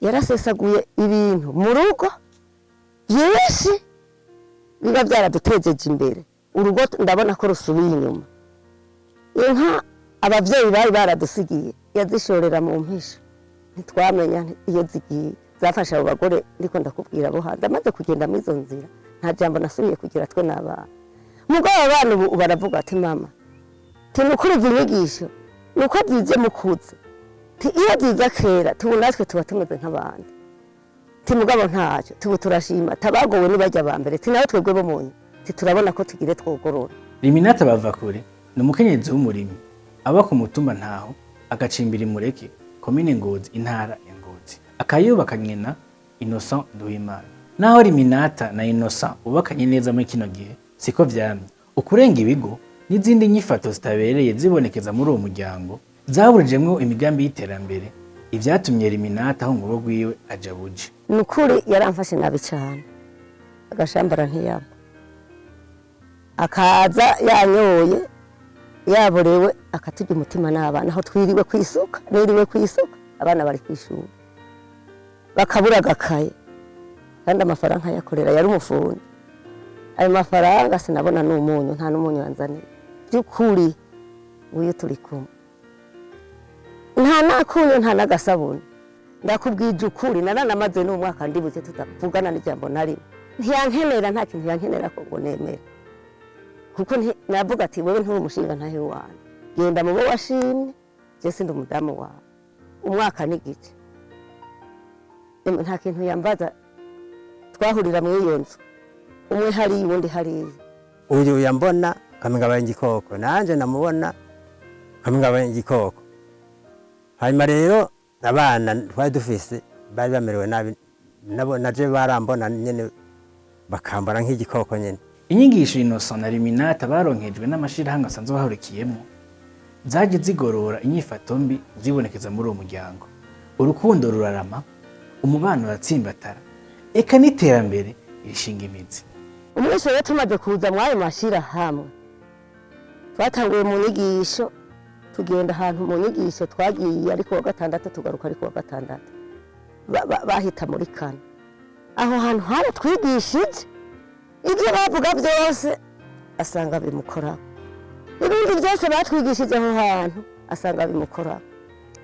Yarasesaguye ibintu mu rugo byinshi biba byaradutejeje imbere. Urugo ndabona ko rusubiye inyuma. Inka ababyeyi bari baradusigiye yazishorera mu mpisho, ntitwamenya iyo zigiye. Zafashe abo bagore ndiko ndakubwira bo hanze. Amaze kugenda muri izo nzira, nta jambo nasubiye kugira twe n'abana. Mugabo abana ubu baravuga ati: "Mama," ti, "nukuri izi nyigisho nuko zize mukuze," ti, "iyo ziza kera tubu natwe tuba tumeze nk'abandi," ti, "mugabo ntacyo tubu turashima tabagowe nibajya ba mbere," ti, "nawe twebwe bo munyu," ti, "turabona ko tugire twogorora." Riminata Bavakure ni umukenyezi w'umurimyi aba ku mutumba Ntaho, agacimbira Imureke, komine Ngozi, intara ya Ngozi. Akayubakanye na Innocent Nduwimana. Naho Riminata na Innocent bubakanye neza muri kino gihe, siko vyamye. Ukurenga ibigo n'izindi nyifato zitabereye zibonekeza muri uwo muryango zaburijemwo imigambi y'iterambere, ivyatumye Riminata ahunga urugo rwiwe aja buje. Ni ukuri yaramfashe nabi cyane. Agashambara ntiyampa, akaza yanyoye, yaborewe, akaturya umutima n'abana. Aho twiriwe ku isuka, niriwe ku isuka, abana bari ku ishuri bakabura agakaye, kandi amafaranga yakorera yari umufundi. Ayo mafaranga sinabona n'umunyu, nta n'umunyu yanzaniye. By'ukuri nguyu turi kumwe, nta n'akunyu, nta n'agasabuni. Ndakubwije ukuri, naranamaze n'umwaka ndibuze tutavugana n'ijambo na rimwe. Ntiyankenera, nta kintu yankenera ko ngo nemere, kuko navuga ati: "Wewe nturi umushinga ntahe wanjye, genda mu bo washimye, je sindi umudamu wawe." Umwaka n'igice. Emwe, nta kintu yambaza. Twahurira muri iyo nzu, umwe hariya, uwundi hariya. Uyu yambona ukamenga abaye igikoko, nanje namubona ukamenga abaye igikoko. Hanyuma rero abana twari dufise bari bamerewe nabi, nabo naje barambona nyene bakambara nk'igikoko nyene. Inyigisho Innocent na Riminata baronkejwe n'amashirahamwe asanzwe bahurikiyemo zaje zigorora inyifato mbi zibonekeza muri uwo muryango. Urukundo rurarama, umubano uratsimbatara, eka n'iterambere rishinga imizi. Umunsi rero tumaze kuza mw'ayo mashyirahamwe, twatanguye mu nyigisho, tugenda ahantu mu nyigisho. Twagiye ariko wa gatandatu, tugaruka ariko wa gatandatu. Bahita muri kane. Aho hantu haratwigishije. Ibyo bavuga byose asanga bimukoraho, ibindi byose batwigishije aho hantu asanga bimukoraho.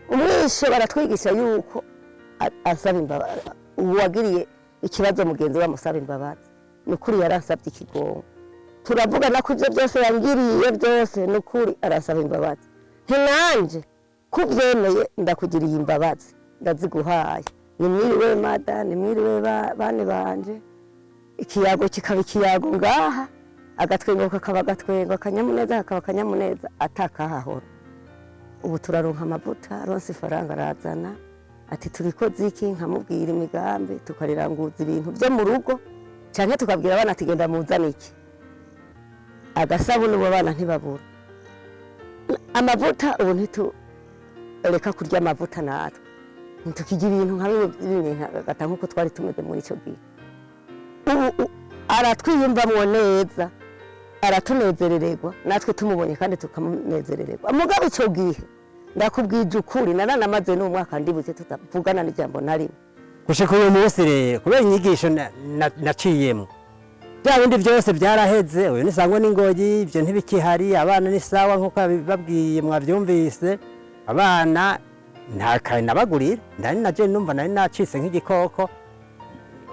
Umwisho baratwigisha yuko asaba imbabazi uwagiriye ikibazo mugenzi we, amusaba imbabazi. Ni ukuri yaransabye ikigongo, turavugana ko ibyo byose yangiriye byose, ni ukuri arasaba imbabazi. Ntinanje kubyemeye, ndakugiriye imbabazi, ndaziguhaye. Nimwiriwe mada, nimwiriwe bane banje. Ikiyago kikaba ikiyago ngaha, agatwengo kakaba agatwengo, akanyamuneza kakaba akanyamuneza, atakahahora. Ubu turaronka amavuta, aronse ifaranga arazana, ati: "Turiko ziki?" Nkamubwira imigambi, tukariranguza ibintu byo mu rugo, canke tukabwira abana ati: "Genda muzane iki." Agasabuni, ubu abana ntibabura amavuta. Ubu ntitureka kurya amavuta, natwe ntitukijya ibintu nka bimwe by'ibintu nk'uko twari tumeze muri icyo gihe. Ubu aratwiyumvamwo neza, aratunezerererwa, natwe tumubonye kandi tukamunezerererwa. Mugabo icyo gihe, ndakubwije ukuri, naranamaze n'umwaka ndibuze tutavugana n'ijambo na rimwe. Gushika uyu munsi rero, kubera inyigisho naciyemo, bya bindi byose byaraheze. Uyu nisangwa n'ingoyi, ibyo ntibikihari. Abana ni sawa nk'uko babibabwiye, mwabyumvise. Abana nta kaye nabagurira, nari naje numva nari nacitse nk'igikoko.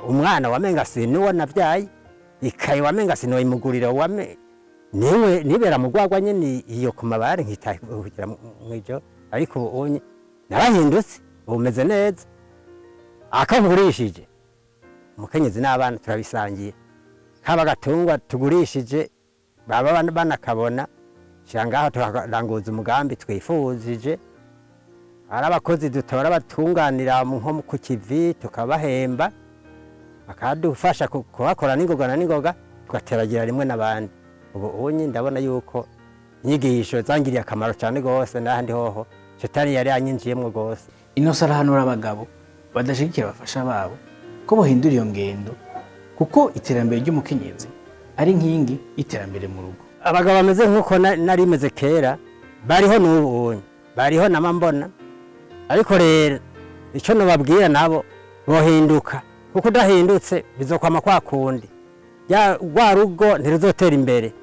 Umwana wamenga sinuwo navyaye, ikaye wamenga sinoyimugurira, wame niwe nibera mu rwagwa nyene iyo ku mabare, nkitaye kugira mw'ijoro. Ariko ubu unye narahindutse, ubu meze neza. Akangurishije umukenyezi n'abana turabisangiye, kaba agatungwa tugurishije baba banakabona shira ngaho, tukaranguza umugambi twifuzije. Hari abakozi dutora batunganira nko ku kivi, tukabahemba bakadufasha kuhakora n'ingoga na n'ingoga, tugateragira rimwe n'abandi. Ubu unye ndabona yuko inyigisho zangiriye akamaro cyane rwose, n'ahandi hoho shetani yari yanyinjiyemwo rwose. Innocent arahanura abagabo badashigikira abafasha babo ko bohindura iyo ngendo, kuko iterambere ry'umukenyezi ari inkingi y'iterambere mu rugo. Abagabo bameze nk'uko nari meze kera bariho, n'ubu unye bariho, nama mbona. Ariko rero icyo nababwira nabo Bohinduka, kuko udahindutse bizokwama kwa kundi. Rwa rugo ntiruzotera imbere.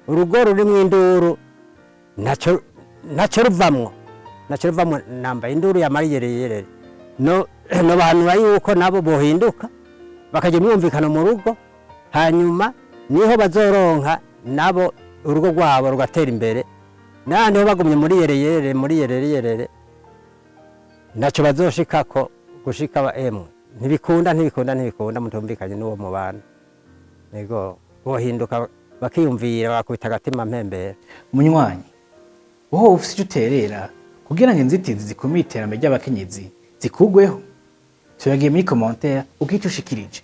Urugo rurimwo induru ntacyo ruvamwo, ntacyo ruvamwo namba. Induru yamara iyereyerere. No nobahanura yuko nabo bohinduka, bakagira umwumvikano mu rugo, hanyuma niho bazoronka nabo urugo rwabo rugatera imbere. N'ahandi ho bagumye muri yereyerere, muri yerereyerere, ntacyo bazoshikako. Gushika emwe, ntibikunda, ntibikunda, ntibikunda mutumvikanye n'uwo mubana. Ego, bohinduka, bakiyumvira, bakubita agatima mpembero. Munywanyi, wowe ufise ico uterera kugira ngo inzitizi zikumire iterambere ry'abakenyezi zikugweho, tuyagiye muri commentaire uko ico ushikirije.